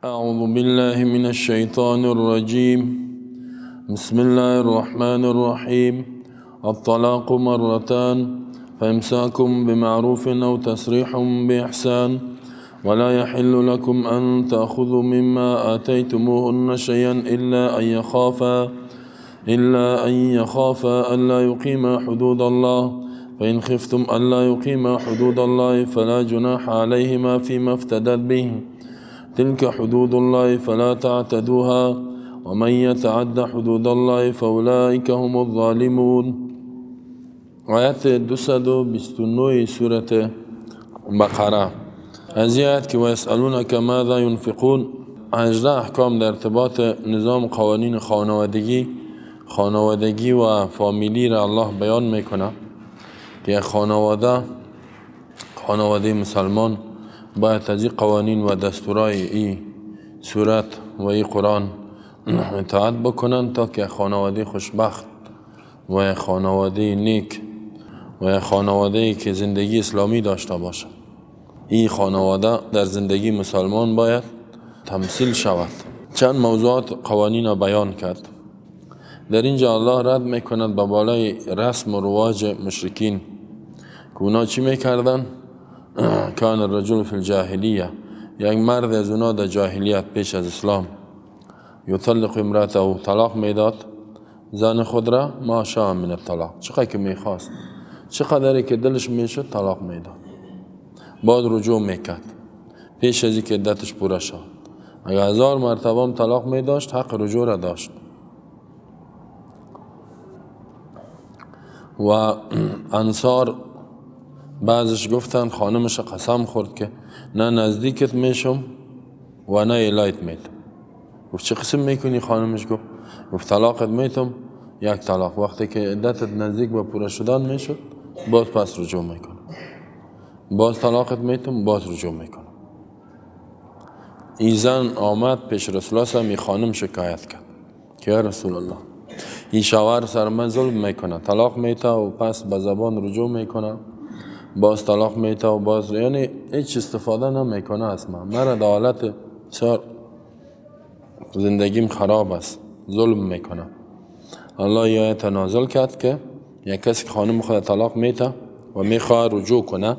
اعوذ بالله من الشیطان الرجیم. بسم الله الرحمن الرحیم. الطلاق مرتان فامساك بمعروف او تسريح باحسان ولا يحل لكم ان تأخذوا مما آتيتموهن شيئا إلا أن يخافا ألا يقيما حدود الله فإن خفتم ألا يقيما حدود الله فلا جناح عليهما فيما افتدت به تلك حدود الله فلا تعتدوها ومن يتعد حدود الله فأولئك هم الظالمون. آیت 229 سورة بقره. از این آیت که ويسألونك ماذا ينفقون، 18 احکام در ارتباط نظام قوانین خانوادگی و فامیلی را الله بیان میکنه که خانواده مسلمان باید از این قوانین و دستورای این سورت و این قرآن اطاعت بکنن تا که خانواده خوشبخت و خانواده نیک و خانواده که زندگی اسلامی داشته باشه. این خانواده در زندگی مسلمان باید تمثیل شود. چند موضوعات قوانین را بیان کرد. در اینجا الله رد میکند به بالای رسم و رواج مشرکین که اونا چی میکردن؟ کان الرجل فی الجاهلیه، یک مرد از اونا در جاهلیت پیش از اسلام یطلق امرأته، طلاق میداد زن خود را، ما شاء من الطلاق، چقدر که میخواست، چقدری که دلش میشد طلاق میداد، بعد رجوع میکرد پیش از اینکه عدتش پوره شد. اگر 1000 مرتبه هم طلاق میداشت حق رجوع را داشت. و انصار بعضش گفتن خانمش قسم خورد که نه نزدیکت میشم و نه الایت میتم. گفت چه قسم میکنی؟ خانمش گفت طلاقت میتم، یک طلاق، وقتی که عدتت نزدیک به پوره شدن میشد باز پس رجوع میکنم، باز طلاقت میتم، باز رجوع میکنم. این زن آمد پیش رسول الله، این خانم شکایت کرد که یا رسول الله این شوهر سر من ظلم میکنه، طلاق میته و پس به زبان رجوع میکنه، باز طلاق میته و باز، یعنی هیچ استفاده نمیکنه از من، مرا در حالت بسیار زندگیم خراب است، ظلم میکنه. الله یه آیت نازل کرد که یک کسی که خانم خود طلاق میته و میخواد رجوع کنه،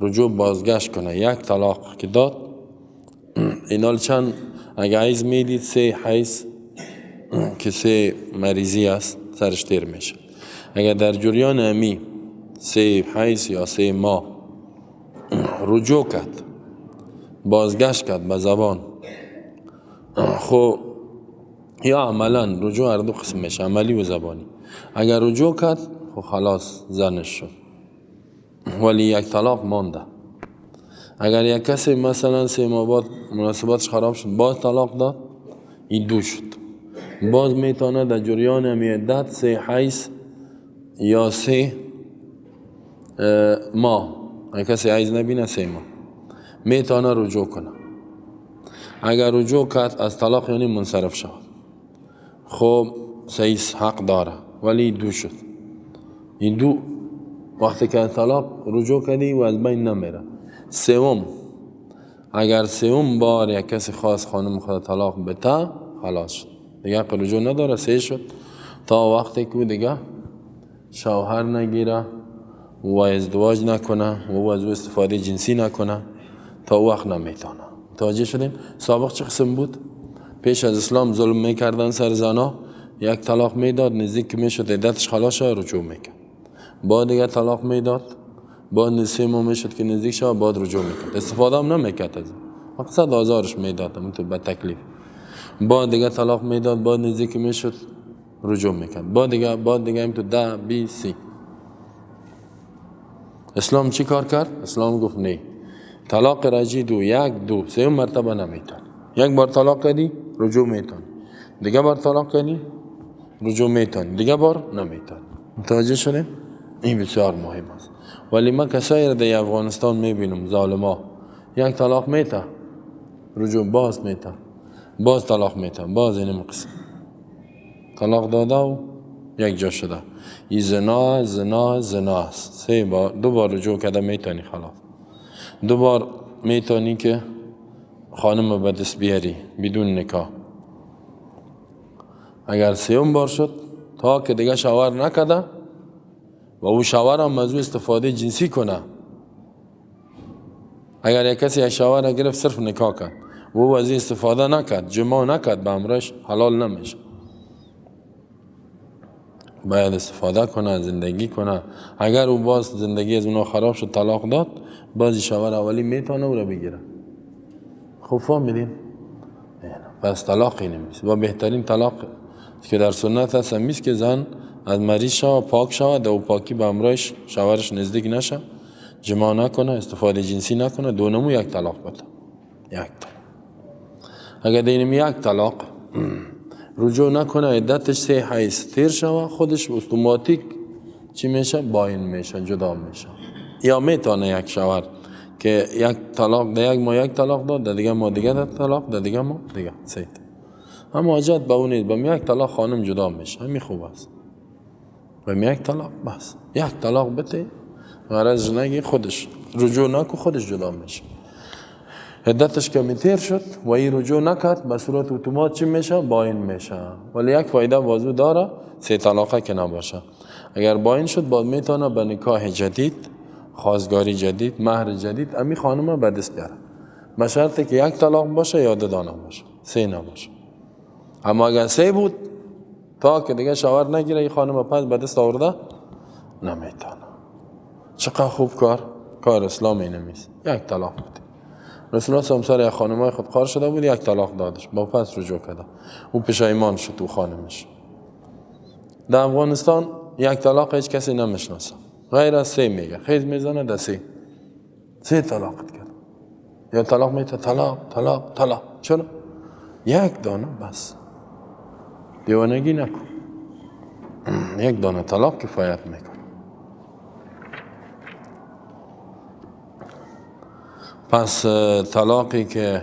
رجوع بازگشت کنه، یک طلاق که داد اینال چند اگه حیض میدید 3 حیض که 3 مریضی است سرش تیر میشه. اگر در جریان امی 3 حیض یا 3 ماه رجوع کرد، بازگشت کرد به زبان، خب یا عملا رجوع هر دو قسم میشه، عملی و زبانی. اگر رجوع کرد خب خلاص زنش شد، ولی یک طلاق مانده. اگر یک کسی مثلا 3 ماه بعد مناسباتش خراب شد باز طلاق داد، این 2 شد، باز میتونه در جریان عدت 3 حیض یا 3 ماه، اگر کسی حیض نبینه 3 ماه میتونه رجوع کنه. اگر رجوع کرد از طلاق یعنی منصرف شد، خب سیس حق داره، ولی 2 شد. این 2 وقتی که از طلاق رجوع کردی و از بین نمیره. 3، اگر 3 بار یک کسی خواست خانم خود طلاق بده خلاص شد، دیگه حق رجوع نداره، 3 شد تا وقتی که دیگه شوهر نگیره و ازدواج نکنه و از او استفاده جنسی نکنه، تا وقت نمیتونه. متوجه شدیم؟ سابق چه قسم بود؟ پیش از اسلام ظلم میکردن سر زنا، یک طلاق میداد، نزدیک که میشد عدتش خلاص شد رجوع میکرد، بعد دیگه طلاق میداد، بعد 3 ماه میشد که نزدیک شد بعد رجوع میکرد، استفاده هم نمیکرد از مقصد آزارش میداد تو به تکلیف، بعد دیگه طلاق میداد، بعد نزدیک میشد رجوع میکرد، بعد دیگه هم تو 10 20 30. اسلام چی کار کرد؟ اسلام گفت نه، طلاق رجعی 2 1 2 3 مرتبه نمیتونی. یک بار طلاق کردی رجوع میتونی، دیگه بار طلاق کردی رجوع میتونی، دیگه بار نمیتونی. متوجه شدیم؟ این بسیار مهم است. ولی من کسایی را در افغانستان میبینم ظالما، یک طلاق میته رجوع باز میته، باز طلاق میته، باز اینم قسم طلاق داده و یک جا شده. این زنا زنا زنا است. 3 بار 2 بار رجوع کرده میتونی خلاص، 2 بار میتونی که خانم به دست بیاری بدون نکاح. اگر سیوم بار شد تا که دیگه شوهر نکده و او شوهر هم از او استفاده جنسی کنه. اگر یک کسی شوهر گرفت صرف نکاح کرد و او از این استفاده نکرد، جماع نکرد، به امرش حلال نمیشه. باید استفاده کنه، زندگی کنه. اگر او باز زندگی از اونا خراب شد، طلاق داد، باز شوهر اولی میتونه او را بگیره. خب فهمیدین؟ پس طلاق نمیست. و بهترین طلاق که در سنت هست همیست که زن از مریض شود، پاک شود، او پاکی به امرش شوهرش نزدیک نشه، جماع نکنه، استفاده جنسی نکنه، دونمو یک طلاق بده. یک طلاق. اگر دینم یک طلاق رجوع نکنه، عدتش 3 حیض تیر شود، خودش اتوماتیک چی میشه؟ باین میشه، جدا میشه. یا میتونه یک شوهر که یک طلاق ده یک ماه یک طلاق داد، ده دیگه ماه دیگه ده طلاق، ده دیگه ماه دیگه سه. اما حاجت به اون نیست، با یک طلاق خانم جدا میشه، همین خوب است. با یک طلاق بس، یک طلاق بده، غرض نگی، خودش رجوع نکو، خودش جدا میشه. عدتش کمی تیر شد و این رجوع نکرد، به صورت اتومات چی میشه؟ باین میشه. ولی یک فایده بازو داره، 3 طلاقه که نباشه. اگر باین شد باز میتونه به نکاح جدید، خواستگاری جدید، مهر جدید امی خانم به دست بیاره، به شرطی که یک طلاق باشه یا 2 دانه باشه، 3 نباشه. اما اگر 3 بود تا که دیگه شوهر نگیره، این خانم پس به دست آورده نمیتونه. چقدر خوب کار اسلامی نمیست. یک طلاق بود. رسول الله سر یک خانمای خود قار شده بود، یک طلاق دادش، با پس رجوع کرده، او پشیمان شد او خانمش. در افغانستان یک طلاق هیچ کسی نمیشناسه غیر از 3 میگه، خیز میزنه در 3 طلاق کرد، یا طلاق میته، طلاق طلاق طلاق. چرا؟ یک دانه بس، دیوانگی نکن، یک دانه طلاق کفایت میکنه. پس طلاقی که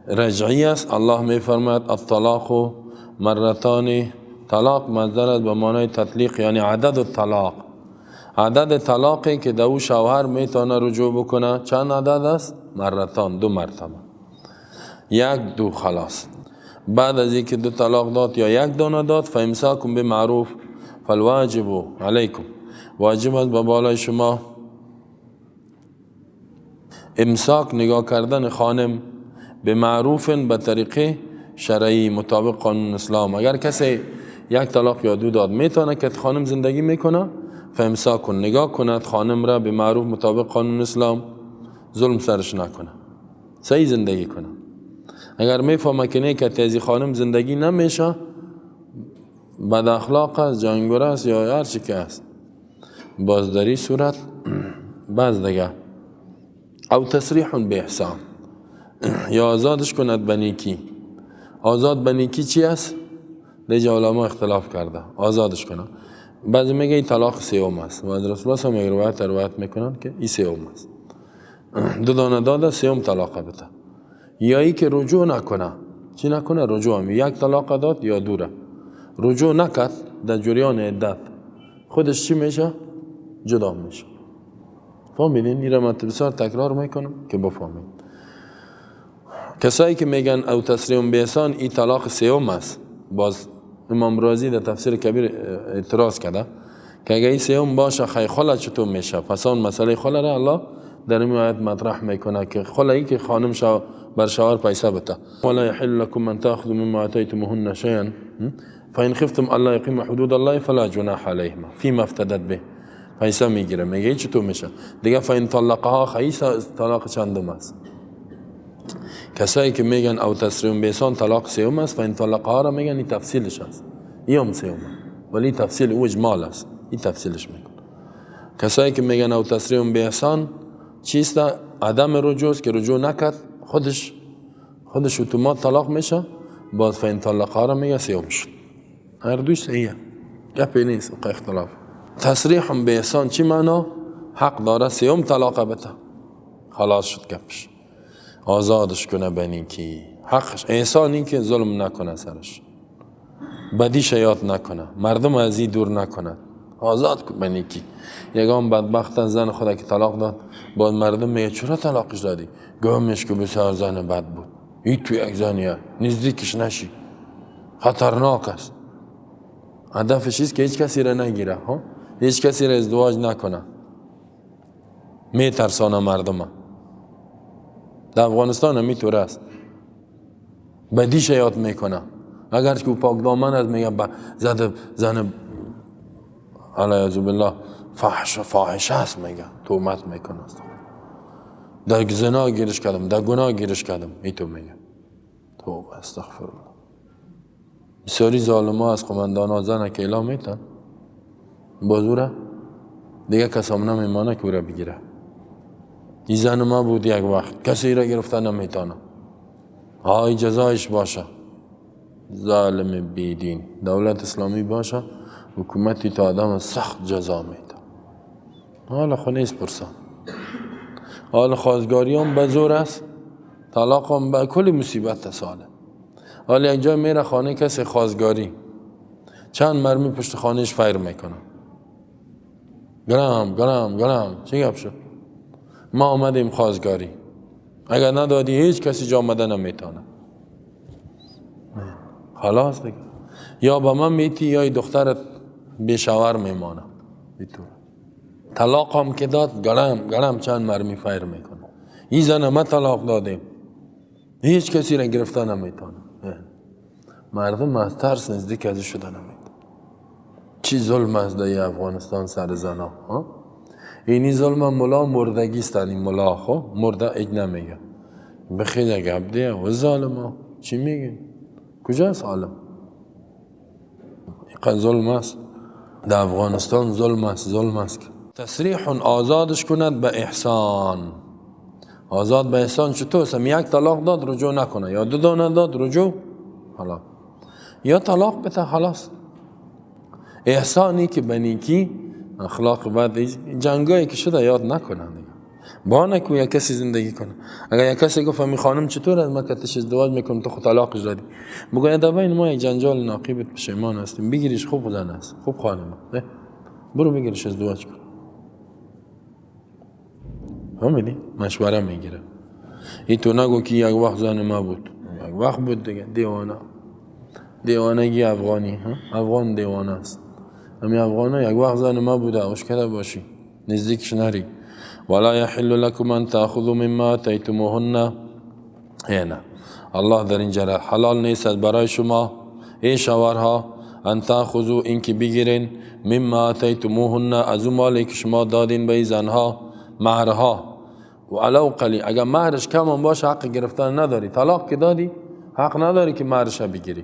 رجعی است، الله میفرماید الطلاق مرتان. طلاق مصدر است به معنای تطلیق، یعنی عدد الطلاق. عدد طلاقی که دو شوهر میتونه رجوع بکنه چند عدد است؟ مرتان، 2 مرتبه، 1 2 خلاص. بعد از اینکه 2 طلاق داد یا 1 دانه داد، فامساکم بمعروف فالواجب علیکم، واجب است به بالای شما امساک، نگاه کردن خانم به معروف، به طریقه شرعی مطابق قانون اسلام. اگر کسی 1 طلاق یا 2 داد میتونه که خانم زندگی میکنه، فامساک کن، نگاه کند خانم را به معروف مطابق قانون اسلام، ظلم سرش نکنه، صحیح زندگی کنه. اگر میفهمه که نه که از خانم زندگی نمیشه، بد اخلاق است، جنگور است یا هر چی که است، باز در این صورت باز دیگه او تصریح به احسان، یا آزادش کند به نیکی. آزاد به نیکی چی است؟ دیگه علما اختلاف کرده، آزادش کنه. بعضی میگه این طلاق سوم است و از رسول الله هم یک روایت میکنن که این سوم است، 2 دانه داده سوم طلاق بده. یا ای که رجوع نکنه، چی نکنه؟ رجوع هم 1 طلاق داد یا 2 رجوع نکرد در جریان عدت، خودش چی میشه؟ جدا میشه. فهمیدین؟ این را من بسیار تکرار میکنم که بفهمید. کسایی که میگن او تصریح به احسان این طلاق سوم است، باز امام رازی در تفسیر کبیر اعتراض کرده که اگه این سوم باشه خی خلا چطور میشه؟ پس آن مسئله خلا را الله در این آیت مطرح میکنه که خلایی که خانم شو بر شوهر پیسه بده. ولا يحل لكم ان تاخذوا مما اتيتموهن شيئا فإن خفتم الا يقيم حدود الله فلا جناح عليهما فيما افتدت به. پیسه میگیره، میگه چطور میشه؟ دیگه فإن طلقها، خیس طلاق چندم است؟ کسایی که میگن او تصریح به احسان طلاق سوم است، فإن طلقها را میگن این تفصیلش است، این هم سوم، ولی تفصیل او اجمال است، این تفصیلش میکنه. کسایی که میگن او تصریح به احسان چیست؟ عدم رجوع که رجوع نکرد، خودش اتومات طلاق میشه، باز فإن طلقها را میگه سوم شد. هر دوش صحیحه، گپی نیست، اختلاف. تصریح به احسان چی معنا؟ حق داره سوم طلاق بده، خلاص شد گپش، آزادش کنه به نیکی، حقش احسان این که ظلم نکنه سرش، بدیش یاد نکنه، مردم از این دور نکنه، آزاد کن به نیکی. یگان بدبخت از زن خدا که طلاق داد، باز مردم میگه چرا طلاقش دادی؟ گمش که بسیار زن بد بود. این تو یک زنیه، نزدیکش نشی، خطرناک است. هدفش است که هیچ کسی را نگیره، ها؟ هیچ کسی را ازدواج نکنه، میترسانه مردم. در افغانستان همیطور است، بدیش یاد میکنه. اگر که او پاک دامن است میگه زد زن علیه بالله فاحشه است، میگه تهمت میکنه، در زنا گیرش کردم، در گناه گیرش کردم، ایتو میگه. توبه استغفر الله. بسیاری ظالما از قماندان ها زن که اعلام میتن بازوره دیگه کسام نمیمانه که او را بگیره. این زن ما بود یک وقت کسی را گرفته نمیتانه، های جزایش باشه. ظالم بیدین دولت اسلامی باشه، حکومتی تا آدم سخت جزا میده. حالا خو نیست پرسان، حال خواستگاری هم به زور است، طلاق هم به کلی مصیبت ساله. حالا یک جای میره خانه کسی خواستگاری، چند مرمی پشت خانهش فیر میکنه، گرم گرم گرم، چی گپ شد؟ ما آمدیم خواستگاری، اگر ندادی هیچ کسی جا آمده نمیتونه. خلاص دیگه، یا با من میتی یا دخترت بی شوهر میمانه. اینطور طلاق هم که داد گرم گرم چند مرمی فیر میکنه. این زن ما طلاق دادیم، هیچ کسی را گرفته نمیتونه. مردم از ترس نزدیک از شده نمیتونه. چی ظلم است در افغانستان سر زنا. اینی ظلم ملا مردگی است، این ملا خو مرده ایج نمیگه، بخیل گپ دیه و ظالم چی میگین؟ کجاست عالم؟ اینقدر ظلم است در افغانستان، ظلم است، ظلم است. تصریح آزادش کند به احسان. آزاد به احسان چطور است؟ یک طلاق داد رجوع نکنه، یا دو دانه داد رجوع حالا، یا طلاق بده خلاص. احسانی که به نیکی اخلاق بعد جنگایی که شده یاد نکنن دیگه، با نکو یک کسی زندگی کنه. اگر یک کسی گفت می خانم چطور از ما کتش ازدواج میکنم تو خود طلاقش دادی، بگو در بین ما یک جنجال ناقیبت پشیمان هستیم، بگیریش خوب زن است، خوب خانم، برو بگیریش ازدواج کن. فهمیدی؟ مشوره میگیره. این تو نگو که یک وقت زن ما بود، یک وقت بود دیگه. دیوانه، دیوانگی افغانی، افغان دیوانه است. همین افغانه یک وقت زن ما بوده، اشکره باشی نزدیکش نری. ولا يحل لكم ان تاخذوا مما اتيتموهن. هنا الله در اینجا حلال نیست برای شما ای شوهرها ان تاخذوا، اینکه بگیرین، مما اتيتموهن، از اون مالی که شما دادین به زنها، مهرها. و علاو قلیل، اگر مهرش کم هم باشه حق گرفتن نداری. طلاق که دادی حق نداری که مهرش بگیری.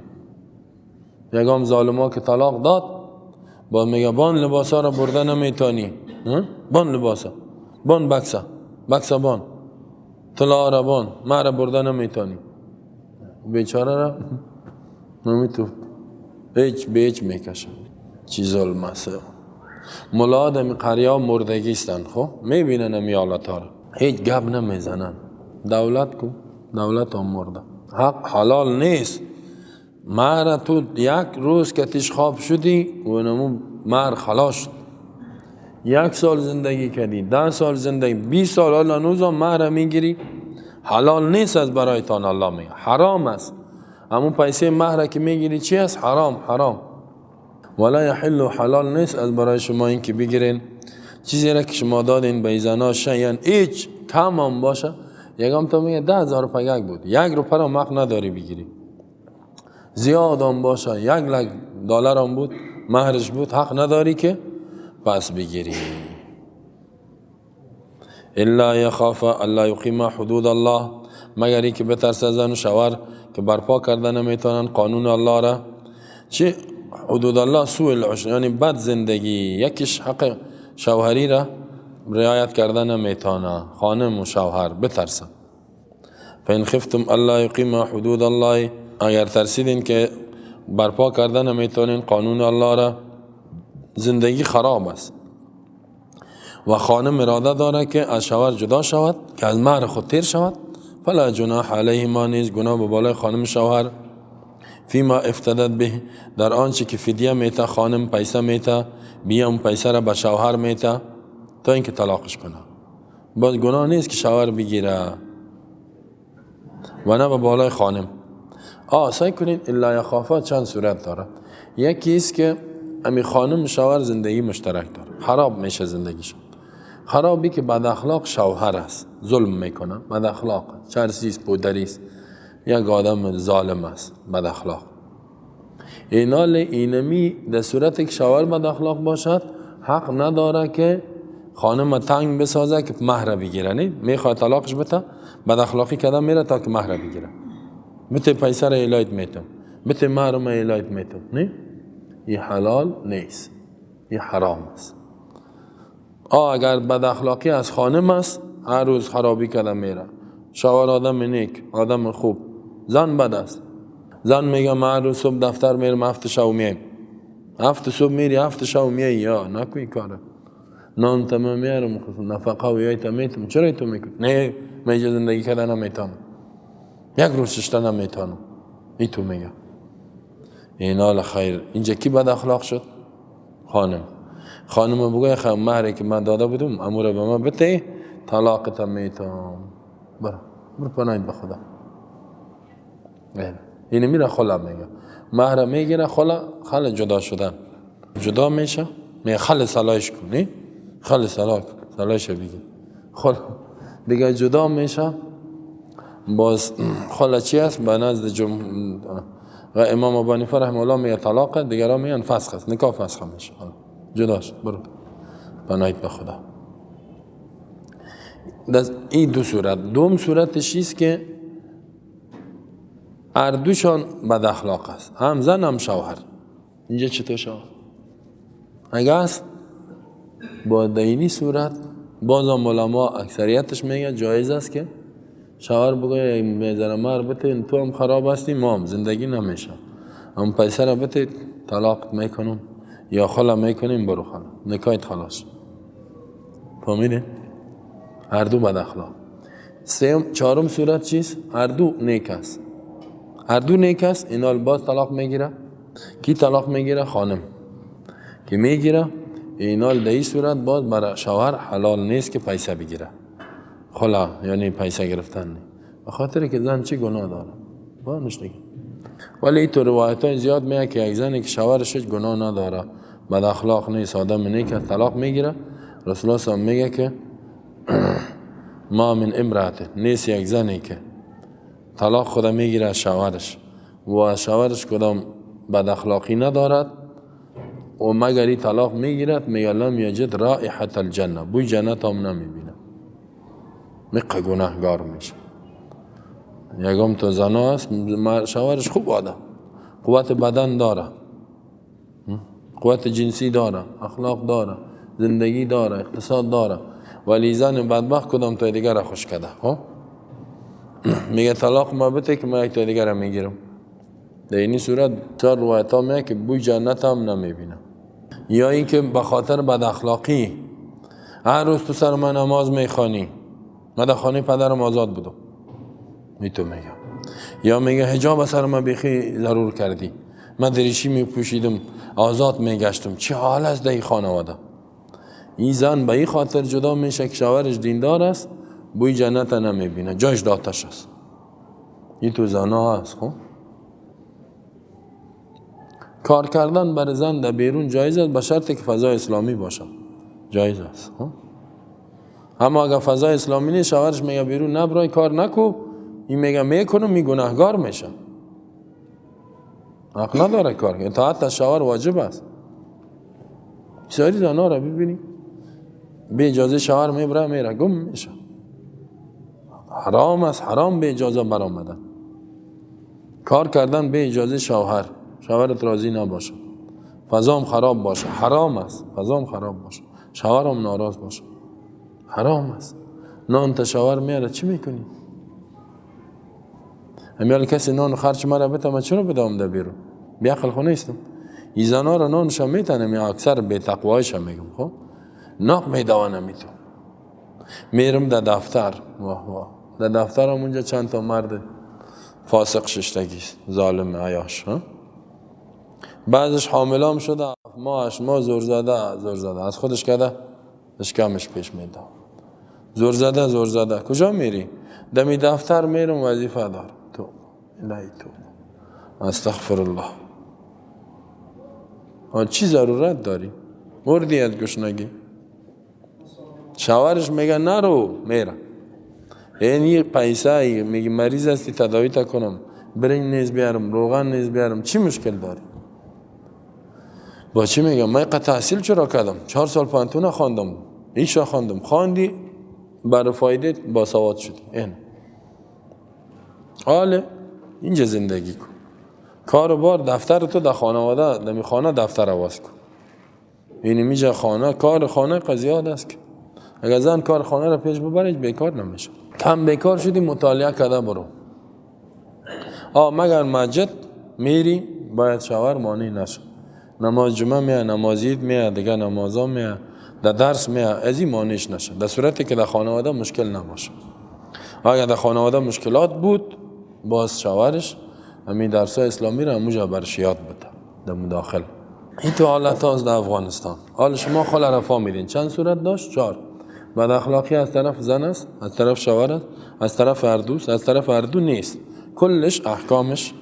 یکم ظالما که طلاق داد با میگه بان لباسا را برده نمیتونی، بان لباسا، بان بکسا، بکسا بان، طلا را بان، مهر برده نمیتونی. بیچاره را نمیتو هیچ به هیچ میکشه. چی ظلم است. ملا دمی قریه مردگی استن، خب میبینن امی حالت ها را، هیچ گپ نمیزنن. دولت کو، دولت هم مرده. حق حلال نیست. مهر تو یک روز که تیش خواب شدی و نمو مهر خلاص شد. یک سال زندگی کردی، 10 سال زندگی، 20 سال، حالا هنوز هم مهر میگیری. حلال نیست از برایتان، الله میگه حرام است. همون پیسه مهر که میگیری چی است؟ حرام، حرام. ولا یحل، حلال نیست از برای شما این که بگیرین چیزی را که شما دادین به زنا شیئا، هیچ کم هم باشه. یکم تو میگه 10,000 پگک بود، 1 روپیه هم حق نداری بگیری. زیاد هم باشه، $100,000 هم بود مهرش بود، حق نداری که پس بگیری. الا یخاف الا یقیم حدود الله، مگر اینکه بترسه زن و شوهر که برپا کرده نمیتونن قانون الله را. چه حدود الله؟ سوء العشره، یعنی بد زندگی. یکیش حق شوهری را رعایت کرده نمیتونه، خانم و شوهر بترسه. فإن خفتم الا یقیم حدود الله، اگر ترسیدین که برپا کرده نمیتونین قانون الله را، زندگی خراب است و خانم اراده داره که از شوهر جدا شود، که از مهر خود تیر شود، فلا جناح علیهما، نیز گناه به بالای خانم شوهر، فیما افتدت به، در آنچه که فدیه میته، خانم پیسه میته، بیا اون پیسه را به شوهر میته تا اینکه طلاقش کنه. باز گناه نیست که شوهر بگیره. و نه به بالای خانم. سعی کنید الا یخافا چند صورت داره. یکی است که امی خانم شوهر زندگی مشترک داره، خراب میشه زندگیشون. خرابی که بد اخلاق شوهر است، ظلم میکنه، بد اخلاق، چرسی است، پودری است، یک آدم ظالم است، بد اخلاق. اینال اینمی در صورت که شوهر بد اخلاق باشد حق نداره که خانم تنگ بسازه که مهر بگیره. نه میخواد طلاقش بده، بد اخلاقی کردن میره تا که مهر بگیره. بته پیسه را ایلایت میتم، بته مهر ما ایلایت میتم. نه این حلال نیست، این حرام است. اگر بد اخلاقی از خانم است، هر روز خرابی کرده میره. شوهر آدم نیک، آدم خوب، زن بد است. زن میگه من هر روز صبح دفتر میرم، 7 شب میایم. 7 صبح میری 7 شب میای، یا نکوی کاره. نان تمام میارم، نفقه و یای تمیتم، چرا تو میکنی؟ نه من اینجا زندگی کردن نمیتونم، یک روز ششته نمیتونم. این تو میگه اینال خیر. اینجا کی بد اخلاق شد؟ خانم. خانم بگوی خیلی مهری که من داده بودم امور به من بده، طلاقت میتونم، برو برو پناهید به خدا. اینه میره خلا میگه مهر میگیره، خلا خلا جدا شدن، جدا میشه، میگه خلا صلاحش کن، نه خلا صلاح کن، صلاحش بگیر. خلا دیگه جدا میشه. باز خلا چی است؟ به نزد و امام ابو حنیفه رحمه الله میگه طلاق، دیگران میگن فسخ است، نکاح فسخ میشه، جدا شد، برو پناهید به خدا. این دو صورت. دوم صورتش است که هر دوشان بد اخلاق است، هم زن هم شوهر. اینجا چطور شوهر؟ اگه است با دینی صورت بازم علما اکثریتش میگه جایز است که شوهر بگه میذاره مهر بده، تو هم خراب هستی، ما هم زندگی نمیشه، هم پیسه را بده طلاق میکنم یا خلا میکنیم، برو خلا نکایت خلاص. فهمیدی؟ هر دو بد اخلاق. چهارم صورت چیست؟ هر دو نیک است، هر دو نیک است. اینال باز طلاق میگیره. کی طلاق میگیره؟ خانم که میگیره. اینال در این صورت باز برای شوهر حلال نیست که پیسه بگیره، خلا یعنی پیسه گرفتن نه، به خاطر که زن چی گناه داره با نش دیگه. ولی تو روایت های زیاد میگه که یک زنی که شوهرش گناه نداره، بد اخلاق نیست، آدم نیک، طلاق میگیره. رسول الله صلی الله علیه و میگه که ما من امرأة، نیست یک زنی که طلاق خود میگیره از شوهرش و شوهرش کدام بد اخلاقی ندارد و مگر ای طلاق میگیرد، میگه لم یجد رائحة الجنه، بوی جنت هم نمیبینه، میقه گناهگار میشه. یکم تو زنا است، شوهرش خوب آدم، قوت بدن داره، قوت جنسی داره، اخلاق داره، زندگی داره، اقتصاد داره، ولی زن بدبخت کدام تا دیگر را خوش کرده. خب میگه طلاق ما بده که من یک تا دیگر را میگیرم. در این صورت چهار روایت ها میگه که بوی جنت هم نمیبینه. یا اینکه به خاطر بد اخلاقی هر روز تو سر من نماز میخوانی، من در خانه پدرم آزاد بودم، می تو میگم. یا میگه حجاب سر من بیخی ضرور کردی، من دریشی میپوشیدم آزاد میگشتم، چه حال است در این خانواده. این زن به این خاطر جدا میشه که شوهرش دیندار است، بوی جنت نمیبینه، جایش داتش است. این تو زنها هست. خب کار کردن برای زن در بیرون جایز است به شرط که فضای اسلامی باشه، جایز است. خب اما اگر فضای اسلامی نیست، شوهرش میگه بیرون نبرای کار نکو، این میگه میکنم، می گناهگار میشه، حق نداره کار. اطاعت از شوهر واجب است. بسیاری زنها را ببینی به اجازه شوهر میبره میره گم میشه، حرام است، حرام به اجازه برآمدن. کار کردن به اجازه شوهر، شوهرت راضی نباشه، فضام خراب باشه، حرام است. فضام خراب باشه، شوهرم ناراض باشه، حرام است. نان تا شوهر میاره چی میکنی؟ همیال کسی نان خرچ مرا بده، من چرا بدم در بیرون؟ بی عقل خو نیستم. این زنا را نانش میتنم، یا اکثر بی تقوایش میگم. خب ناق میدوانم میتو میرم در دفتر، واه واه در دفترم اونجا چند تا مرد فاسق ششتگیست، ظالم عیاش. بعضش حاملام شده، ماهش ما زور زده، زور زده از خودش کده اشکامش پیش میده، زور زده زور زده. کجا میری؟ دمی دفتر میرم وظیفه دارم. تو الهی تو استغفر الله. چی ضرورت داری؟ مردی از گشنگی. شوهرش میگه نرو، میره. این پیسه میگه مریض هستی تداوی تا کنم، برنج نیز بیارم، روغن نیز بیارم، چی مشکل داری؟ با چی میگم؟ من قطع تحصیل چرا کردم؟ 4 سال پانتونه خواندم، ایشا خواندم، خواندی برای فایده با سواد شدی. این حاله اینجا زندگی کن. کار و بار دفتر تو در خانواده، در خانه دفتر عوض کن. یعنی میجا خانه کار خانه قضیاد است که اگر زن کار خانه را پیش ببره بیکار نمیشه. کم بیکار شدی مطالعه کرده برو. مگر مسجد میری باید شوهر مانع نشه. نماز جمعه میه، نماز عید میه، دیگه نمازا میه، در درس میه، از این مانعش نشه. در صورتی که در خانواده مشکل نباشه. اگر در خانواده مشکلات بود باز شوهرش همین درس اسلامی را همونجا برش یاد بده در مداخل. این تو حالت هاست در افغانستان. حال شما خلا را فهمیدین چند صورت داشت؟ 4. بد اخلاقی از طرف زن است، از طرف شوهر است، از طرف هر دوست، از طرف هر دو نیست. کلش احکامش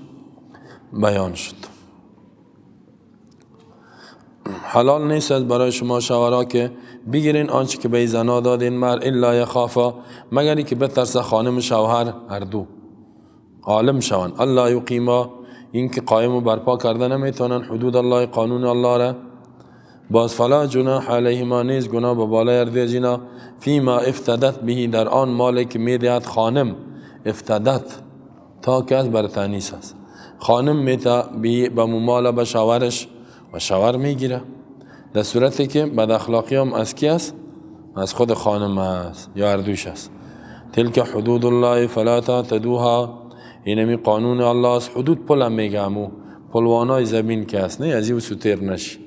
بیان شد. حلال نیست از برای شما شوهرها که بگیرین آنچه که به زنا دادین مر الا یخافا، مگر که بترسه خانم شوهر هر دو عالم شوند. الله یقیما، این که قایم و برپا کرده نمیتونن حدود الله، قانون الله را. باز فلا جناح علیهما، نیز گناه به بالای هر جنا فیما افتدت به، در آن مالی که میدهد خانم. افتدت تا که از بر تانیث است. خانم میده به مال به شوهرش و شوهر میگیره. در صورتی که بد اخلاقی هم از کی است؟ از خود خانم است یا هر دوش است. تلک حدود الله فلا تعتدوها، اینمی قانون الله است. حدود پل هم میگم، پلوانای زمین که است، نه از این سوتر نشی،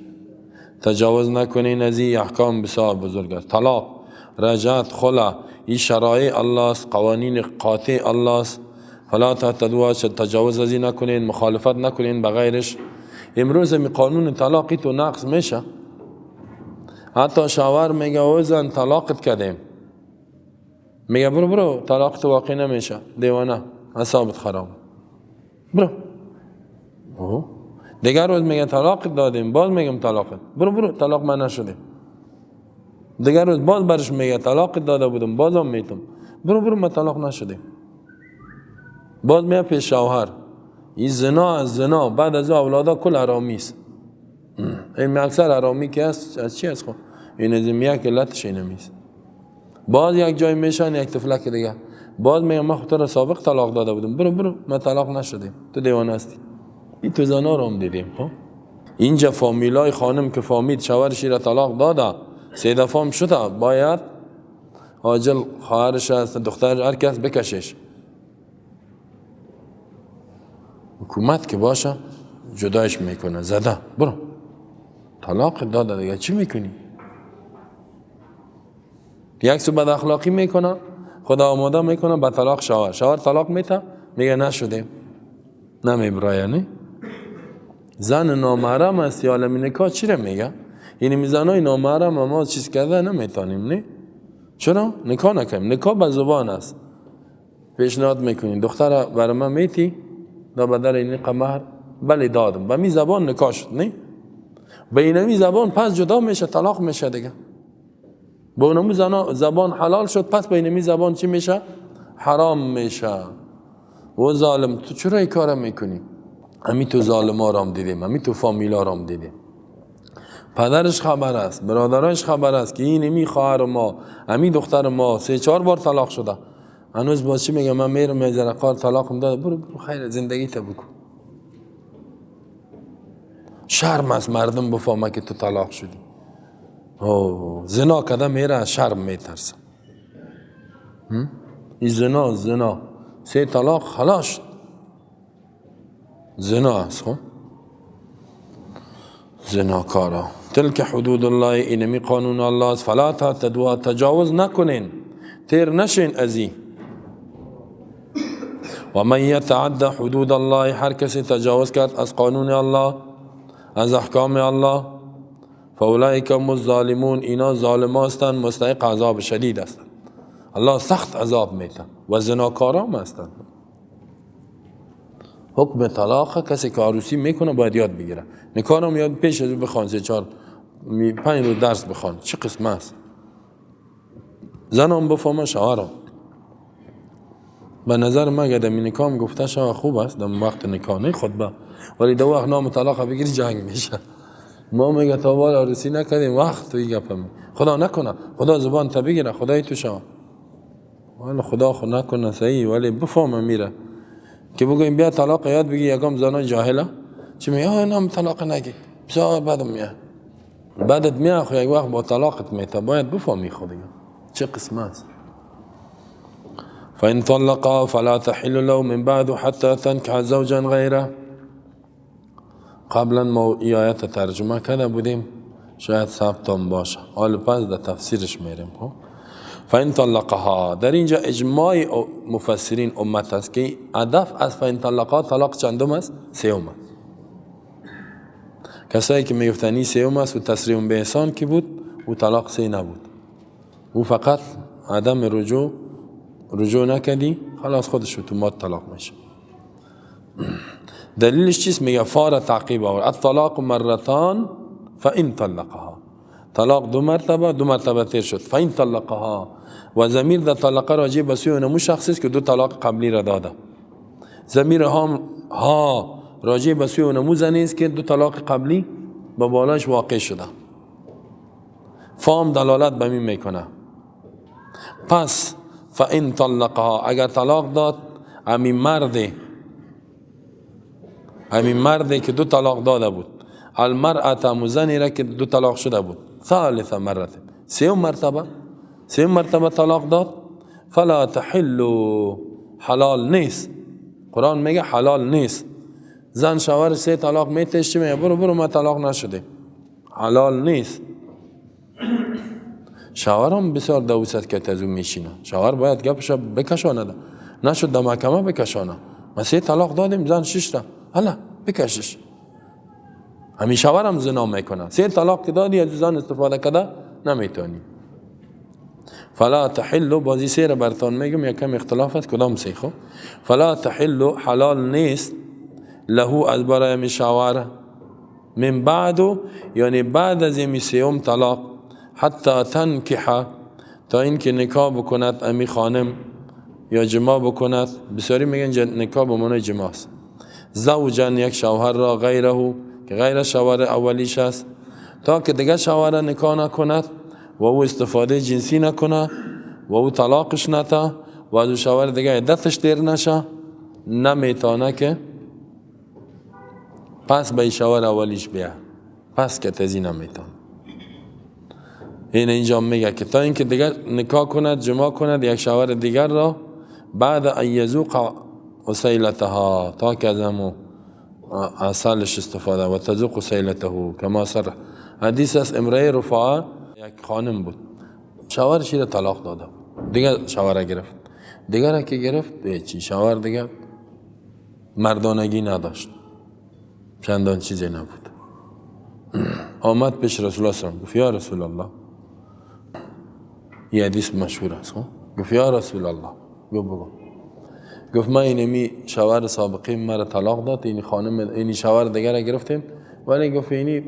تجاوز نکنین از این احکام بسیار بزرگ است. طلاق، رجعت، خلع، این شرایع الله است، قوانین قاطع الله است. فلا تعتدوها، تجاوز از این نکنین، مخالفت نکنین بغیرش. امروز می قانون طلاقی تو نقض میشه. حتی شوهر میگه او زن طلاقت کردیم، میگه برو برو طلاق تو واقع نمیشه، دیوانه اعصابت خراب، برو. دیگر روز میگه طلاق دادیم، باز میگم طلاقت، برو برو طلاق من نشدیم. دیگر روز باز برش میگه طلاق داده بودم، بازم میتم، برو برو ما طلاق نشدیم. باز میاد پیش شوهر. این زنا از زنا بعد از اولادا کل حرامی است. این اکثر حرامی که است از چی است؟ خب این از یک علتش اینمیست. باز یک جای میشن یک طفلک دیگه، باز میگم من خود را سابق طلاق داده بودم، برو برو ما طلاق نشدیم، تو دیوانه هستی. این تو زنا رو هم دیدیم. خب اینجا فامیلای خانم که فامید شوهرش را طلاق داده، 3 دفعه هم شده، باید عاجل خواهرش است، دختر هر کس بکشش. حکومت که باشه جدایش میکنه، زده برو طلاق داده دیگه چی میکنی؟ یک سو بد اخلاقی میکنه، خدا آماده میکنه به طلاق شوهر، شوهر طلاق میته، میگه نشدیم، نمیبرای. یعنی زن نامحرم است یا عالم نکاح چی رو میگه؟ یعنی میزنای نامحرم ما چیز کرده نمیتونیم، نه؟ چرا؟ نکاح نکنیم. نکاح به زبان است. پیشنهاد میکنیم دختر برای من میتی دا بدل این قمر، بله دادم، به می زبان نکاح شد، نه؟ به اینمی زبان پس جدا میشه، طلاق میشه دیگه. به اونمو زبان حلال شد، پس به اینمی زبان چی میشه؟ حرام میشه. و ظالم تو چرا این کارا میکنی؟ همی تو ظالما را هم دیدیم، همی تو فامیلا را هم دیدیم. پدرش خبر است، برادرش خبر است که این همی خواهر ما، همی دختر ما 3-4 بار طلاق شده، هنوز باز چی میگه؟ من میرم یه ذره قار طلاقم داده، برو برو خیر زندگی تا بکن. شرم از مردم بفهمه که تو طلاق شدی. او زنا کده میره از شرم میترسه. این زنا زنا 3 طلاق خلاص شد، زنا است. خب زناکارا تلک حدود الله، اینمی قانون الله است. فلا تعتدوها، تجاوز نکنین، تیر نشین ازی. و من یتعد حدود الله، هر کسی تجاوز کرد از قانون الله، از احکام الله، فاولئک هم الظالمون، اینا ظالم هستند، مستحق عذاب شدید هستند. الله سخت عذاب میته و زناکارام هستند. حکم طلاق کسی که عروسی میکنه باید یاد بگیره. نکاح هم یاد پیش از بخوان، 3 4 5 روز درس بخوان چه قسم است. زنم بفهمه، شوهرم. به نظر من اگه دمی نکاح گفته شوه خوب است، دم وقت نکاح نه خطبه، ولی دو وقت نام طلاق بگیری جنگ میشه. ما میگه تا بال عروسی نکردیم وقت توی گپم. خدا نکنه، خدا زبان تا بگیره، خدای تو شوه. ولی خدا خود نکنه صحیح، ولی بفهمه میره که بگویم بیا طلاق یاد بگی. یکم زنای جاهله چی میگه نام طلاق نگی، بسیار بدم میاد. بدت میاد خو یک وقت با طلاقت میته، باید بفهمی خود دیگه چه قسم است. فإن طلقها فلا تحل له من بعد حتى تنكح زوجا غیره. قبلا ما ای آیت ترجمه کرده بودیم، شاید ثبتم باشه، حالا پس در تفسیرش میریم. خب فإن طلقها، در اینجا اجماع مفسرین امت است که هدف از فإن طلقها طلاق چندم است؟ سوم است. کسایی که میگفتنی سوم است و تسریع به احسان که بود، او طلاق سه نبود، او فقط عدم رجوع نکردی خلاص خودش اتومات طلاق میشه. دلیلش چیست؟ میگه فار تعقیب آور، الطلاق مرتان فإن طلقها، طلاق دو مرتبه، دو مرتبه تیر شد. فإن طلقها، و ضمیر در طلقه راجع به سوی اونمو شخصی است که دو طلاق قبلی را داده. ضمیر ها راجع به سوی اونمو زنی است که دو طلاق قبلی به بالاش واقع شده. فام دلالت به می میکنه. پس فإن طلقها، اگر طلاق داد همین مردی که دو طلاق داده بود، المرأة مزنی را که دو طلاق شده بود، ثالث مرته، سوم مرتبه طلاق داد، فلا تحل، حلال نیست. قرآن میگه حلال نیست. زن شوهر سه طلاق میتش، میگه برو برو ما طلاق نشده، حلال نیست. شوهرم بسیار دوست که از اون میشینه، شوهر باید گپش بکشانه، نشد در محکمه بکشانه. ما سه طلاق دادیم، زن 6 تا، حالا بکشش. همین شوهرم زنا میکنه، سه طلاق که دادی از زن استفاده کرده نمیتونی. فلا تحل، بازی سه را برتان میگم یکم اختلاف است کدام سه. خب فلا تحل، حلال نیست له از برای می شوهر من بعد، یعنی بعد از این سوم طلاق، حتی تنکح، تا اینکه نکاح بکند امی خانم یا جماع بکند. بسیاری میگن نکاح به معنای جماع است. زوجا، یک شوهر را، غیره، که غیر شوهر اولیش است، تا که دیگه شوهر نکاح نکند و او استفاده جنسی نکنه و او طلاقش نته و از او شوهر دیگه عدتش دیر نشه، نمیتونه که پس به شوهر اولیش بیا، پس که تزی نمیتونه. این اینجا میگه که تا اینکه دیگر نکاح کند، جماع کند یک شوهر دیگر را، بعد ان یذوق عسیلتها، تا که از همو عسلش استفاده و تذوق عسیلته کما سر. حدیث است امرأة رفاعه یک خانم بود، شوهرش را طلاق داده، دیگر شوهر گرفت، دیگر که گرفت چی شوهر دیگر مردانگی نداشت، چندان چیزی نبود. آمد پیش رسول الله صلی الله علیه و گفت یا رسول الله، یه حدیث مشهور است، گفت یا رسول الله، گفت بگو. گفت من اینمی شوهر سابقی مرا طلاق داد، این خانم اینی شوهر دیگر را گرفتیم، ولی گفت اینی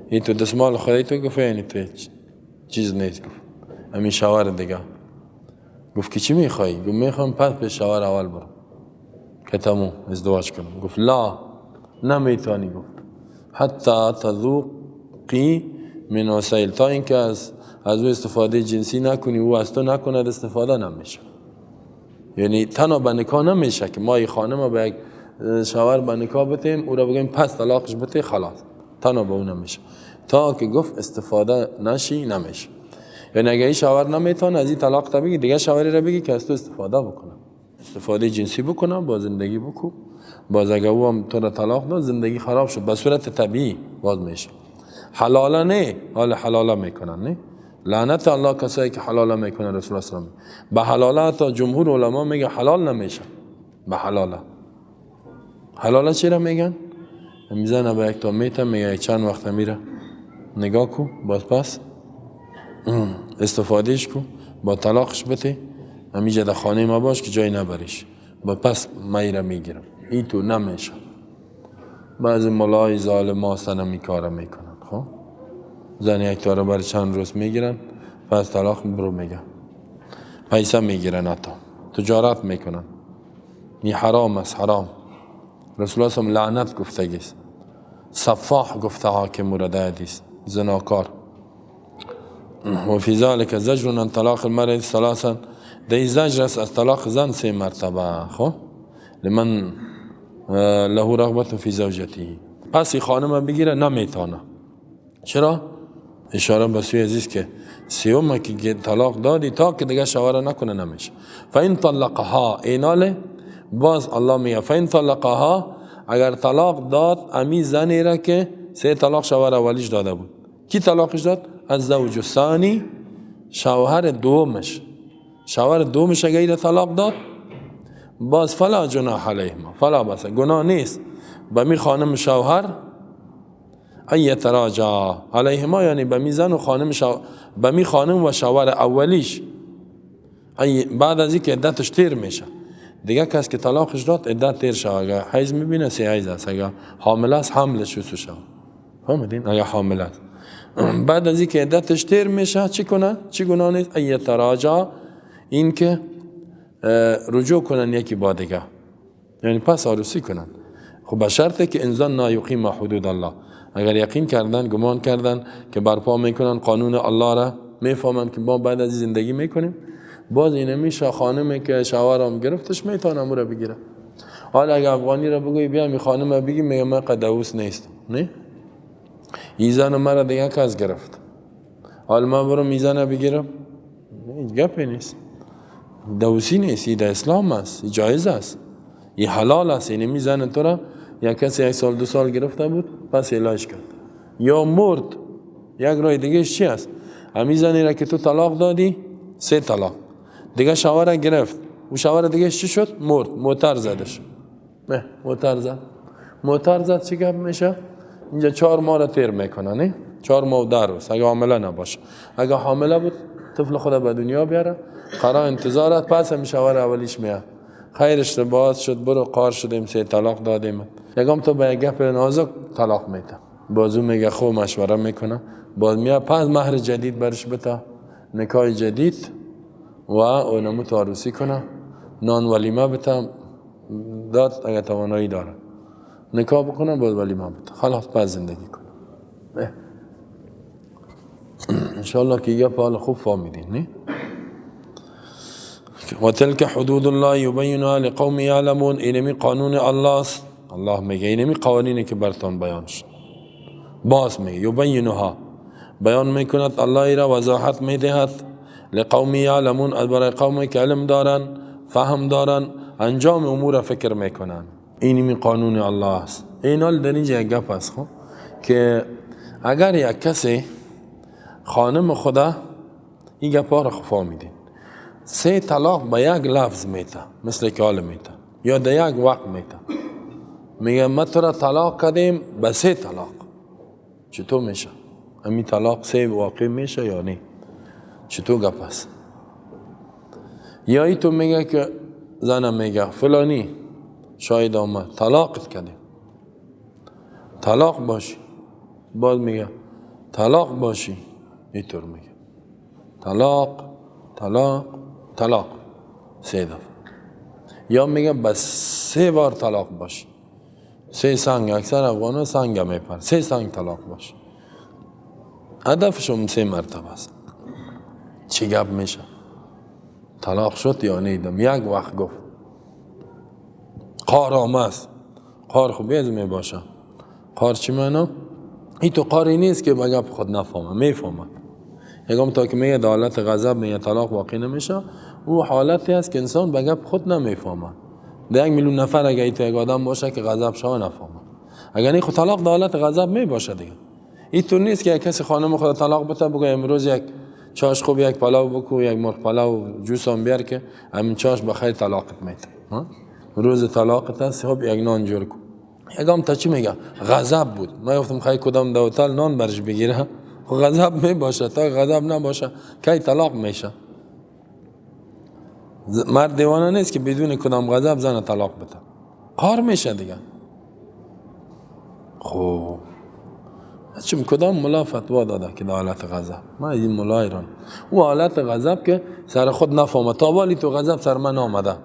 این تو دستمال خودی تو، گفت اینی تو چیز نیست. گفت همین شوهر دیگه. گفت که چی میخوایی؟ گفت میخوام پس به شوهر اول برم که تموم ازدواج کنم. گفت لا، نمیتونی. گفت حتی تذوقی من عسیل، تا اینکه از او استفاده جنسی نکنی، او از تو نکند استفاده نمیشه. یعنی تنها به نکاح نمیشه که ما ای خانم به یک شوهر به نکاح بتیم، او را بگیم پس طلاقش بته، خلاص، تنها به او نمیشه. تا که گفت استفاده نشی نمیشه. یعنی اگه این شوهر نمیتونه از این طلاق تا بگی، دیگه شوهری را بگی که از تو استفاده بکنه، استفاده جنسی بکنه، با زندگی بکو. باز اگه او هم تو را طلاق داد، زندگی خراب شد، به صورت طبیعی باز میشه. حلاله نه، حال حلاله میکنن نه، لعنت الله کسایی که حلاله میکنن. رسول الله صلی الله علیه و به حلاله تا جمهور علما میگه حلال نمیشه. به حلاله، حلاله چرا میگن؟ میزنه به یک تا میته، میگه چند وقت میره نگاه کو، باز پس استفادهش کو، با طلاقش بده، همیجا در خانه ما باش که جای نبریش، با پس من میگیرم. این تو نمیشه. بعضی ملای ظالم هستن همی کار میکنن. خب زن یک تاره برای چند روز میگیرن، پس طلاق برو میگن، پیسه میگیرن، حتی تجارت میکنن. این حرام است، حرام. رسول الله صلی لعنت گفتگیست، صفاح گفته حاکم مورد حدیث، زناکار. و فی ذلک زجر عن طلاق المرأة ثلاثا، در زجر است از طلاق زن سه مرتبه. خب لمن له رغبت فی زوجته. پس خانم بگیره نمیتونه. چرا؟ اشاره به سوی عزیز که سیوم که طلاق دادی تا که دیگه شوهر نکنه نمیشه. فان طلقها، ایناله باز الله میگه فان طلقها، اگر طلاق داد امی زنی را که سه طلاق شوهر اولیش داده بود. کی طلاقش داد؟ از زوج الثانی، شوهر دومش. شوهر دومش اگر طلاق داد باز فلا جناح علیهما، فلا بس، گناه نیست به می خانم شوهر ای یتراجع علیهما، یعنی به می زن و خانم به می خانم و شوهر اولیش، ای بعد از اینکه عدتش تیر میشه دیگه، کس که طلاقش داد عدت تیر شه، اگه حیض میبینه سه حیض است، اگه حامله است حملش شو شه، فهمیدین؟ اگه حامله است بعد از اینکه عدتش تیر میشه چی کنه؟ چی گناه نیست؟ ای یتراجع، این که رجوع کنن یکی با دیگه، یعنی پس عروسی کنن. خب به شرطه که انسان نا یقیم حدود الله، اگر یقین کردن، گمان کردن که برپا میکنن قانون الله را، میفهمن که ما بعد از زندگی میکنیم، باز اینه میشه خانمه که شوهرم گرفتش میتونه امو را بگیره. حالا اگه افغانی را بگوی بیا می خانم بگی، میگه من قدوس نیستم، نه این زن مرا دیگه کس گرفت، حالا من برم این زن بگیرم، هیچ گپی نیست، دوسی نیست، این در اسلام است، این جایز است، این حلال است. اینه می زن تو را یا کسی یک سال دو سال گرفته بود پس علاج کرد یا مرد، یک راه دیگه چی است؟ همی زنی را که تو طلاق دادی سه طلاق دیگه شوهر گرفت، و شوهر دیگه چی شد؟ مرد، موتر زدش، نه موتر زد، موتر زد چی گپ میشه؟ اینجا 4 ماه را تیر میکنه، نه 4 ماه و 10 روز اگه حامله نباشه. اگه حامله بود طفل خود به دنیا بیاره، قرار انتظارات، پس هم شوهر اولیش میاد، خیرش باز شد، برو قار شدیم، سه طلاق دادیم. یکم تو به یک گپ نازک طلاق میده، بازو میگه خو مشوره میکنه، باز میاد پس مهر جدید برش بده، نکاح جدید و اونمو عروسی کنه، نان ولیمه بده، داد اگه توانایی داره نکاح بکنه، باز ولیمه بده، خلاص پس زندگی کنه. انشاءالله که گپ حال خوب فهمیدین، نه؟ و تلک حدود الله یبینها لقوم یعلمون. اینمی قانون الله است، الله میگه اینمی قوانینی که برتان بیان شد. باز میگه یبینها، بیان میکند الله را، وضاحت میدهد لقوم یعلمون، برای قومی که علم دارن، فهم دارن، انجام امور فکر میکنن. اینمی قانون الله است. این حال در اینجا یک گپ است خب، که اگر یک کسی خانم خدا این گپ ها را فهمیدین، سه طلاق به یک لفظ میته، مثل که حال میته، یا در یک وقت میته، میگه ما تو را طلاق کردیم به سه طلاق، چطور میشه؟ امی طلاق سه واقع میشه یا نه؟ چطور گپ است؟ یا ای تو میگه که زنم میگه فلانی شاید آمد طلاقت کردیم، طلاق باشی، باز میگه طلاق باشی، اینطور میگه طلاق طلاق طلاق سه دفعه، یا میگه بس 3 بار طلاق باش، 3 سنگ، اکثر افغان ها سنگ میپر، 3 سنگ طلاق باش، هدفشون 3 مرتبه است. چی گپ میشه؟ طلاق شد یا نیدم؟ یک وقت گفت قار آمد، قار خوب بیز می باشه. قار چی معنا؟ این تو قاری نیست که به گپ خود نفهمه، میفهمه. یکم تا که میگه در حالت غضب میگه طلاق واقع نمیشه، او حالتی است که انسان به گپ خود نمیفهمه. در 1 میلیون نفر اگه ایت یک آدم باشه که غضب شوه نفهمه، اگر این خود طلاق در حالت غضب می باشه دیگه. این تو نیست که کسی خانم خود طلاق بده بگه امروز یک چاش خوب یک پلاو بکو، یک مرغ پلاو جوس هم بیار که همین چاش بخیر طلاقت میده. روز طلاقت است، خب یک نان جور کن. یکم تا چی میگه؟ غضب بود. ما گفتم خیلی کدام در هتل نان برش بگیره، خب غضب می باشه، تا غضب نباشه کی طلاق میشه؟ مرد دیوانه نیست که بدون کدام غضب زن طلاق بده، قار میشه دیگه. خب چون کدام ملا فتوا داده که در حالت غضب؟ من این ملا ایران او حالت غضب که سر خود نفهمه، تا والی تو غضب سر من آمده.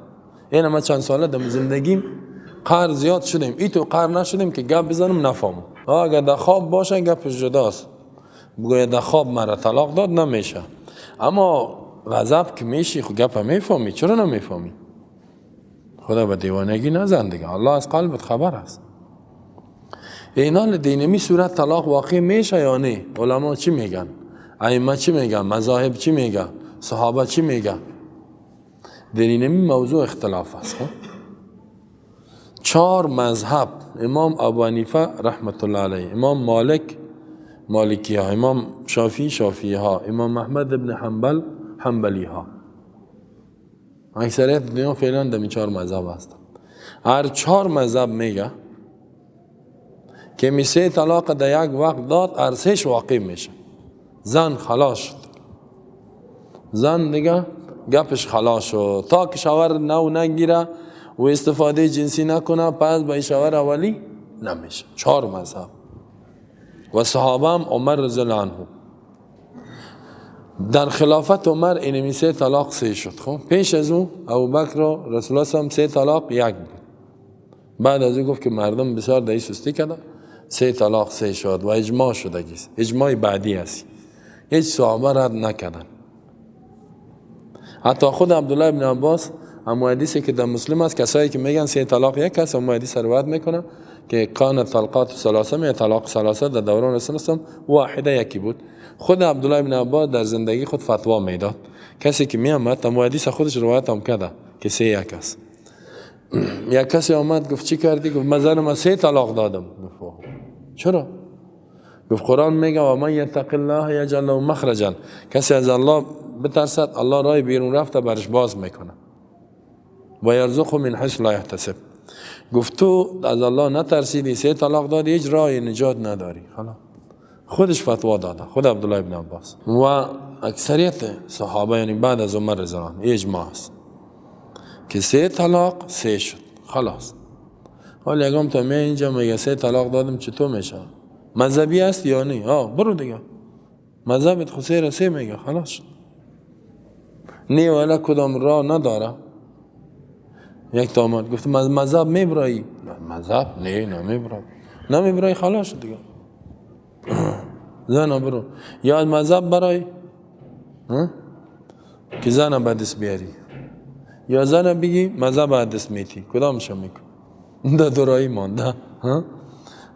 این ما چند ساله در زندگیم قهر زیاد شدیم، ای تو قهر نشدیم که گپ بزنم نفهمم. اگر در خواب باشه گپش جداست، بگوید در خواب مرا طلاق داد نمیشه، اما غضب که میشی خب گپ میفهمی، چرا نمیفهمی؟ خدا به دیوانگی نزن دیگه، الله از قلبت خبر است. اینال دینمی صورت طلاق واقع میشه یا نه؟ علما چی میگن؟ ائمه چی میگن؟ مذاهب چی میگن؟ صحابه چی میگن؟ در اینمی موضوع اختلاف است. خب 4 مذهب، امام ابو حنیفه رحمت الله علیه، امام مالک مالکی ها، امام شافعی شافعی ها، امام احمد ابن حنبل حنبلی ها. اکثریت دنیا فعلا در 4 مذهب هستند. هر 4 مذهب میگه که می 3 طلاق در یک وقت داد، هر سهش واقع میشه، زن خلاص شد، زن دیگه گپش خلاص شد، تا که شوهر نو نگیره و استفاده جنسی نکنه پس با شوهر اولی نمیشه. 4 مذهب. و صحابه هم عمر رضی الله عنه در خلافت عمر اینمی 3 طلاق 3 شد. خب پیش از او ابوبکر و رسول الله هم 3 طلاق 1 بود، بعد از او گفت که مردم بسیار در سستی کرده، 3 طلاق 3 شد و اجماع شدگیست، اجماع بعدی است، هیچ صحابه رد نکردن. حتی خود عبدالله ابن عباس اما حدیثی که در مسلم است، کسایی که میگن 3 طلاق 1 است، اما حدیث روایت میکنه که کان طلقات ثلاثه، یا طلاق ثلاثه در دوران رسول الله واحده یکی بود. خود عبدالله ابن عباس در زندگی خود فتوا میداد، کسی که میامد اما حدیث خودش روایت هم کرده که 3 1 است. یک کسی آمد گفت چی کردی؟ گفت من زنم 3 طلاق دادم. گفت چرا؟ گفت قرآن میگه و من یتق الله یجعل له مخرجا، کسی از الله بترسد الله راه بیرون رفته برش باز میکنه، و یرزقه من حیث لا یحتسب. گفت تو از الله نترسیدی، 3 طلاق دادی، هیچ راه نجات نداری. خلاص خودش فتوا داده، خود عبدالله ابن عباس و اکثریت صحابه، یعنی بعد از عمر رضی الله عنه اجماع است که 3 طلاق 3 شد خلاص. حالا یکم تا می اینجا میگه 3 طلاق دادم چطور میشه؟ مذهبی است یا نه؟ آه برو دیگه، مذهبت خو 3 را 3 میگه، خلاص شد. نه ولا کدام راه نداره. یک تا آمد گفت مذهب میبرایی؟ نه مذهب نه نمیبرم. نمیبرایی خلاص شد دیگه، زن برو. یا مذهب برای که زن به دست بیاری، یا زن بگی مذهب دست میتی، کدامش میکن؟ در دورایی مانده.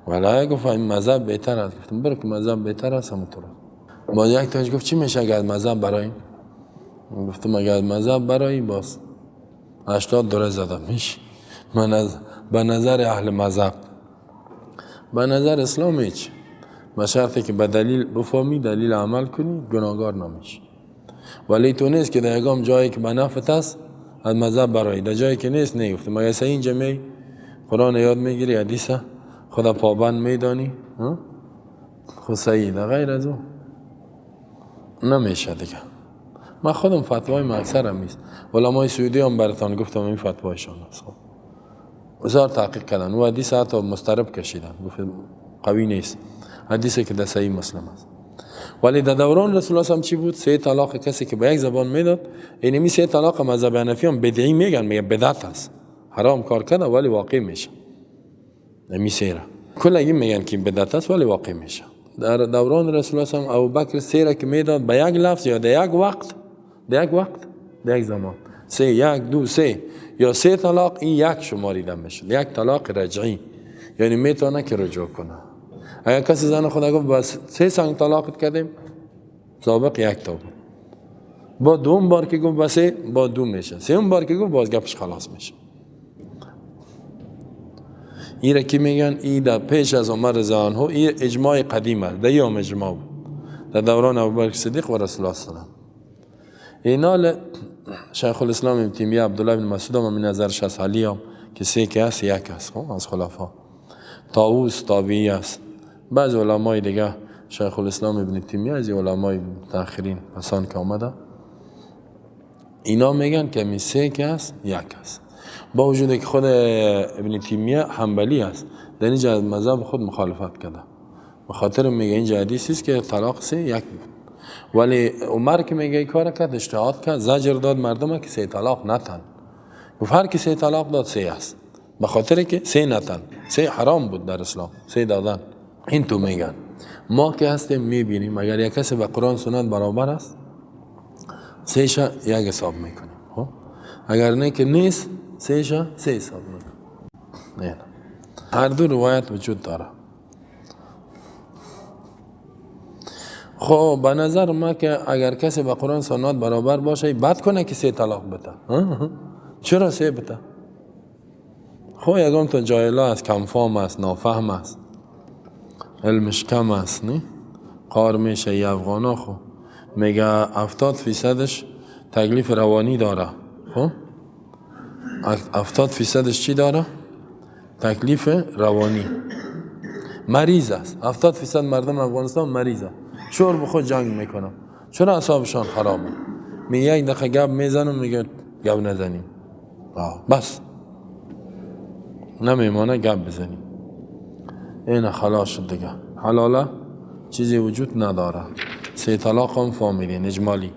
ولی گفت این مذهب بهتر است. گفتم برو که مذهب بهتر است همونطور. با یک تاش گفت چی میشه اگر مذهب برای؟ گفتم اگر مذهب برای باز 80 دوره زدم میشه. من از به نظر اهل مذهب، به نظر اسلام هیچ، به شرطی که به دلیل بفهمی، دلیل عمل کنی، گناهگار نمیشی. ولی تو نیست که در یکم جایی که به نفعت است از مذهب برای، در جایی که نیست نیفته. مگر سه اینجا می قرآن یاد میگیری، حدیث خدا پابند میدانی، خود صحیح، غیر از او نمیشه دیگه. من خودم فتوای من اکثرم نیست، علمای سعودی هم براتان گفتم این فتوایشان است. بسیار تحقیق کردن و حدیث حتی مسترب کشیدن، گفت قوی نیست حدیثی که در صحیح مسلم است. ولی در دوران رسول الله هم چی بود؟ 3 طلاق کسی که به یک زبان میداد، اینمی 3 طلاق مذهب حنفی هم بدعی میگن، میگه بدعت است، حرام کار کرده ولی واقع میشه. نمی 3 را کلا میگن که بدعت است ولی واقع میشه. در دوران رسول الله هم ابوبکر 3 را که میداد به یک لفظ یا در یک وقت، در یک وقت، در یک زمان، 3 1 2 3 یا 3 طلاق، این یک شماریده میشه، یک طلاق رجعی، یعنی میتونه که رجوع کنه. اگر کسی زن خدا گفت بس 3 سنگ طلاقت کردیم، سابق 1 تا بود، با دوم بار که گفت بس با 2 میشه، سوم بار که گفت باز گپش خلاص میشه. این را که میگن این در پیش از عمر رضی الله عنه، این اجماع قدیم است، در یوم اجماع بود در دوران ابوبکر صدیق و رسول الله صلی الله علیه و اینال شیخ الاسلام ابن تیمیه عبدالله بن مسعود هم من نظرش از علی هم که 3 که است 1 است، از خلفا طاووس تابعی است، بعض علمای دیگه شیخ الاسلام ابن تیمیه از علمای متأخرین پسان که آمده اینا میگن که می سه که است یک است، با وجود که خود ابن تیمیه حنبلی است، در اینجا از مذهب خود مخالفت کرده، به خاطر میگه اینجا حدیث است که طلاق سه یک بود، ولی عمر که میگه کار کرد، اجتهاد کرد، زجر داد مردم که سه طلاق نتن، گفت هر کی سه طلاق داد سه است، به خاطر که سه نتن، سه حرام بود در اسلام، سه دادن. این تو میگن ما که هستیم میبینیم اگر یک کسی به قرآن سنت برابر است سه شا یک حساب میکنیم، خب اگر نه که نیست سه شا سه حساب میکنیم. نه هر دو روایت وجود داره. خب به نظر ما که اگر کسی به قرآن سنت برابر باشه بد کنه که سه طلاق بده، چرا سه بده؟ خب یگام تا جاهلا است، کم فهم است، نافهم است، علمش کم است، نه قار میشه. ای افغانا خو میگه 70% تکلیف روانی داره، خب 70% چی داره؟ تکلیف روانی، مریض است. 70% مردم افغانستان مریض است، شور به خود جنگ میکنم، چرا اعصابشان خرابه؟ می یک دقیقه گپ میزنم میگه گپ نزنیم، بس نمیمانه گپ بزنیم، این خلاص شد دیگه، حلاله چیزی وجود نداره. سه طلاق هم فهمیدین اجمالی.